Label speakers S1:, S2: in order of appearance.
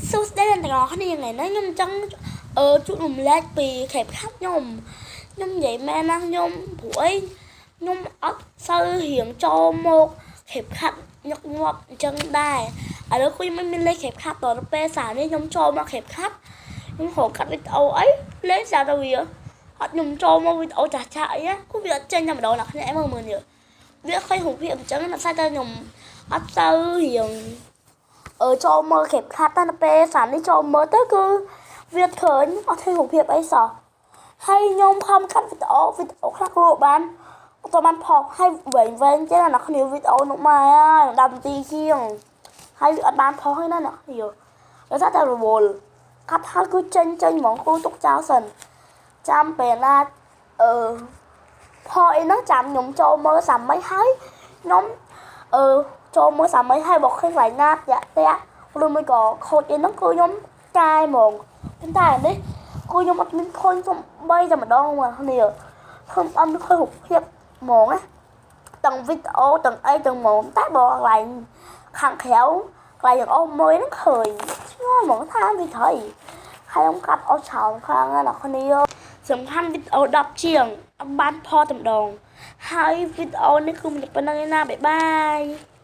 S1: សួស្តីអ្នកទាំងអស់គ្នា។ថ្ងៃនេះខ្ញុំចង់ជួបរំលែកពី CapCut ខ្ញុំខ្ញុំនិយាយមែនណាខ្ញុំព្រោះអីខ្ញុំអត់សូវរៀងចូលមក CapCut ញឹកញាប់អញ្ចឹងដែរឥឡូវគឺខ្ញុំមិនមានលេខ CapCut តទៅពេលសារនេះខ្ញុំចូលមក CapCut ខ្ញុំរកកាត់វីដេអូអីលេងសារទៅវាអត់ខ្ញុំចូលមកវីដេអូចាស់ចាស់អីណាគឺវាអត់ចេញតែម្ដងអ្នកគ្នាមើលមើលនេះវាឃើញរូបភាពអញ្ចឹងណាតែខ្ញុំអត់សូវរៀង ចូលមើល CapCut តែនៅពេលសារនេះចូលមើលទៅគឺវាឃើញអត់ឃើញរូបភាពអីសោះហើយខ្ញុំខំកាត់វីដេអូវីដេអូខ្លះគឺបានអត់បានផុសហើយវែងវែងចឹងណាអ្នកគ្នាវីដេអូនោះមកហើយ10នាទីជាងហើយវាអត់បានផុសទេណាអ្នកគ្នាដោយសារតែរវល់កាត់ហើយគឺចេញចេញហ្មងគឺទុកចោលសិនចាំពេលណាផុសអីហ្នឹងចាំខ្ញុំចូលមើលសាមីហើយខ្ញុំចូលមើលសាមីហើយបើឃើញកន្លែងណាតាក់តាក់ឬមួយក៏ខូចអីហ្នឹងគឺខ្ញុំកែហ្មងប៉ុន្តែអានេះគឺខ្ញុំអត់មានខូចសំបីតែម្ដងមកគ្នាខ្ញុំអត់មានឃើញរូបភាពហ្មងណាទាំងវីដេអូទាំងអីទាំងហ្មងតែបើកន្លែងខាងក្រៅកន្លែងទាំងអស់មួយហ្នឹងឃើញឆ្ងល់ហ្មងថាវាត្រីហើយខ្ញុំកាត់អស់ច្រើនខ្លាំងណាស់អ្នកគ្នាសំខាន់វីដេអូ10ជាងអត់បានផុសតែម្ដងហើយវីដេអូនេះគឺមានប៉ុណ្្នឹងឯណាbye bye។